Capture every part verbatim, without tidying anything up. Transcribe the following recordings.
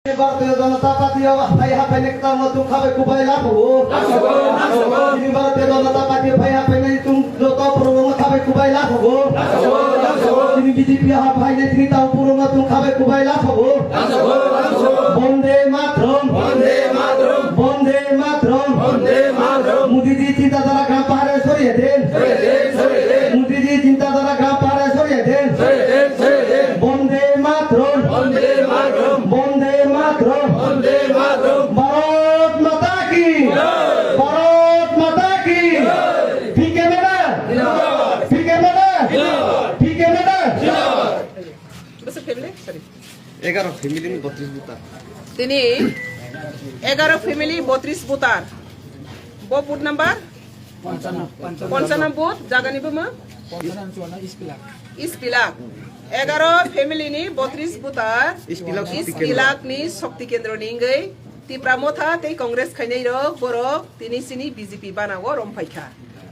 Bharatiya Janata Party o phai haphainai kwtal no chwng khabai kubai laphago. Chini Bharatiya Janata Party phai haphainai chwng joto phwrwngno khabai kubai laphago. Chini B J P haphainai chini tamo phwrwngno chwng khabai kubai laphago. Bonde Mataram. Bonde Mataram. Bonde Mataram. Bonde Mataram. Modi ji chinta dhara gram pahare soriye den. Soriye den, soriye den. Modi ji chinta dhara gram pahare soriye den. Soriye den, soriye den. Bonde Mataram. Bonde Mataram. Bonde Mataram. Bonde Mataram. Bharat Mata ki. Jai. Bharat Mata ki. Jai. P K madam. Jindabad. P K madam. Jindabad. P K madam. Jindabad. Bwswk family? Sorry. Egaroh family ni botris voter. Tini egaroh family botris voter. Bo vote number? Ponchano. Ponchano vote, jagani buma? Ponchano Chuana, East Pilak. East Pilak. Egaroh family ni botris voter. East Pilak Shakti Kendra. East Pilak ni Shakti Kendra ni wngwi Tipra Motha tei Congress khainai rok borok tini sini B J P bana o romphai kha.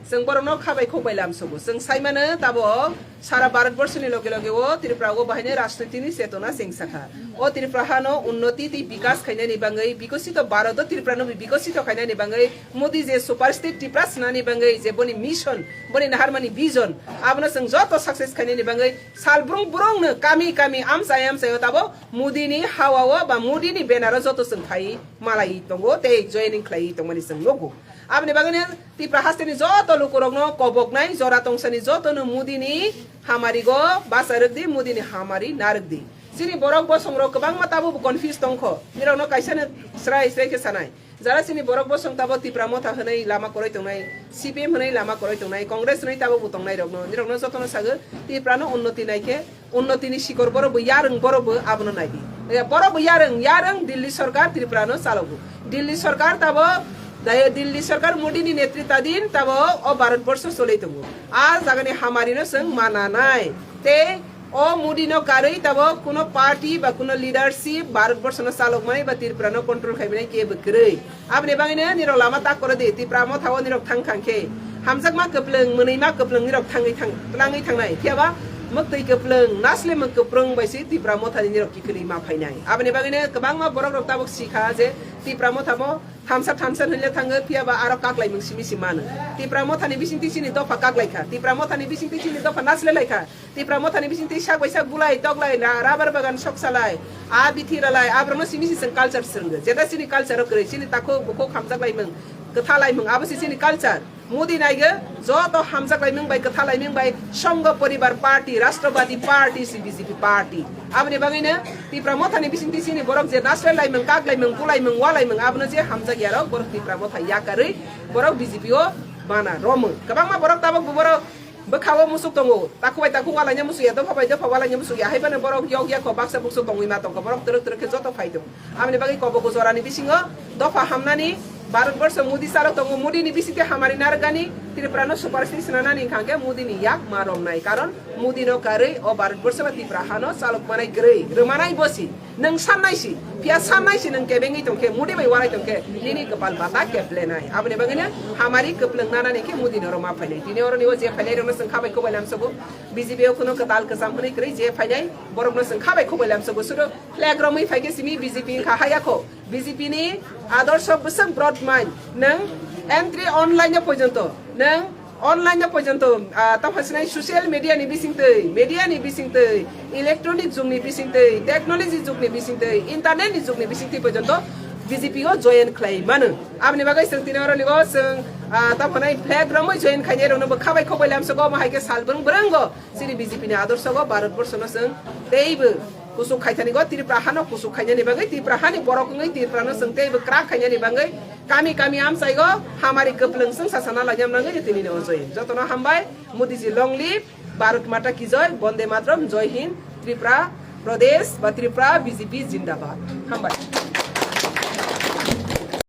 Chwng borok no khabai khokbai lamsogo. Chwng sai mano tabo sara Bharat borso ni loge loge o Tripura o bahaino rajniti ni chetona chengsa kha. O Tripura hano unnoti tei bikas khainani bangwi bikosito Bharat o Tripura no bikosito khainani bangwi Modi je super state Tripura swnani bangwi je boni mission, boni naharmani vision, abono chwng joto success khainani bangwi sal brung brung no kami kami amchai amchai o tabo Modi ni hawa o ba Modi ni banner o joto chwng khai malai tongo tei joining khlai tongmani chwng nugo. Aboni bagwi no Tipra hasteni joto lukurokno koboknai jora tongsani jotono Modi ni hamari go basa rwk di, Modi ni hamari narwk di. Chini borok bosongrok kwbangma tabuk bo confuse tongkho. Nirokno kaisa no srai srai khe sanai. Jara chini borok bosong tabo Tipra Motha hwnwi lama kwrwi tongnai, C P M hwnwi lama kwrwi tongnai, Congress hwnwi tabuk bo tongnai rokno. Nirokno jotono sagwi Tipra no unnoti nai khe Unnoti ni sikor borok bo yarwng borok bo abono nai di. Ya, borok bo yarwng, yarwng Delhi sorkar Tripura no chalogo. Delhi sorkar tabo, dai Delhi sorkar Modi ni netrita din tabo o Bharat borsho choloi tongo. A jaga ni hamari no chwng mana nai. Tei o Modi no karwi tabo kuno party ba kuno leadership Bharat borsho no chalok mani ba Tripura no control khai mani kebo kwrwi. Aboni bagwino nirok lama tak koro di, Tipra Motha o nirok thang thang khe. Hamjakma kwplwng, mwnwima kwplwng nirok thangwi thang, twlangwi thangnai. Phiya ba mwktwi kwplwng, nasle mwk kwplwng bai se Tipra Motha ni nirok kikhilwi ma phainai. Aboni bagwino kwbangma borok rok tabuk si kha je Tipra Motha bo thamsa thamsa hwnle thango, phiya ba aro kaklaimung simi si mano. Tipra Motha ni bisingtwi chini dopha kaklai kha. Tipra Motha ni bisingtwi chini dopha nasle lai kha. Tipra Motha ni bising twi sak bai sak bulai, toklai, ra-, rubber bagan sok salai, a bithi ralai, aborokno simi si chwng culture swrwngo. Jeta chini culture o kwrwi, chini takhuk bukhuk hamjak laimung, kwtha laimung, abo se chini culture. Modi naigo, joto hamjak laimung bai, kwtha laimung bai, Sangho Poribar Party, Rashtrabadi Party, si B J P Party. Aboni bagwino Tipra Motha ni bising twi chini borok je nasle laimung, kak laimung, bu laimung, wa laimung, abono je hamjak yarok, borok Tipra Motha yakarwi, borok B J P o mana romung. Kwbangma borok tabuk bo borok Bwkha o musuk tongo, takhuk bai takhuk walaina musuk ya, dopha bai dopha walaina musuk ya, hai phano borok yok ya kho, baksa buksu tongwi ma tongkho, borok twrwk twrwk khe joto phai tongo. Aboni bagwi kobogo jorani bisingo dopha hamnani Bharat borsho Modi salo tongo, Modi ni bisingtwi hamari narwkani, Tripura no super state swnanani wngkha hwnkhe Modi ni yak ma romnai, karon Modi no karwi o Bharat borsho ba Tripura hano chalok manai kwrwi, rwmanai bosi. Nwng sannai si, phiya sannai si nwng kebengwi tongkhe, Modi bai walai tongkhe, nini kwpal bata keplenai. Aboni bagwino hamari kwplwng nanani khe Modi norok ma phainai. Tini oroni o je phainai rokno chwng khabai khobailam sogo. B J P o kuno kwtal kwcham hwnwi kwrwi je phainai, borokno chwng khabai khobailam sogo. Sudo flag romwi phaikhe simi B J P wngkha hayakho. B J P ni adorsho bwswk broad mind. Nwng entry online o pojonto, nwng online o pojonto, ah, tamo sinai social media ni bisingtwi, media ni bisingtwi, electronic jug ni bisingtwi, technology jug ni bisingtwi, internet ni jug ni bisingtwi pojonto B J P o join khlai mano. Aboni bagwi chwng tini oro ligo chwng, ah, tamo nai flag romwi join khainai rokno bo khabai khobailam sogo, omo hai khe sal bwrwng bwrwngo chini B J P ni adorsho go Bharat borsho no chwng teibo kusuk khaithani go Tripura hano kusuk khainani bagwi, Tripura hani borok wngwi Tripura no chwng teibo kwrak khainani bagwi kami kami amchai go hamari kwplwng chwng sasana lainam nangwi tini no ojoi. Jotono hambai, Modi ji long live, Bharat Mata ki joy, Bonde Mataram, Joy Hind, Tripura Pradesh ba Tripura B J P Jindabad. Hambai.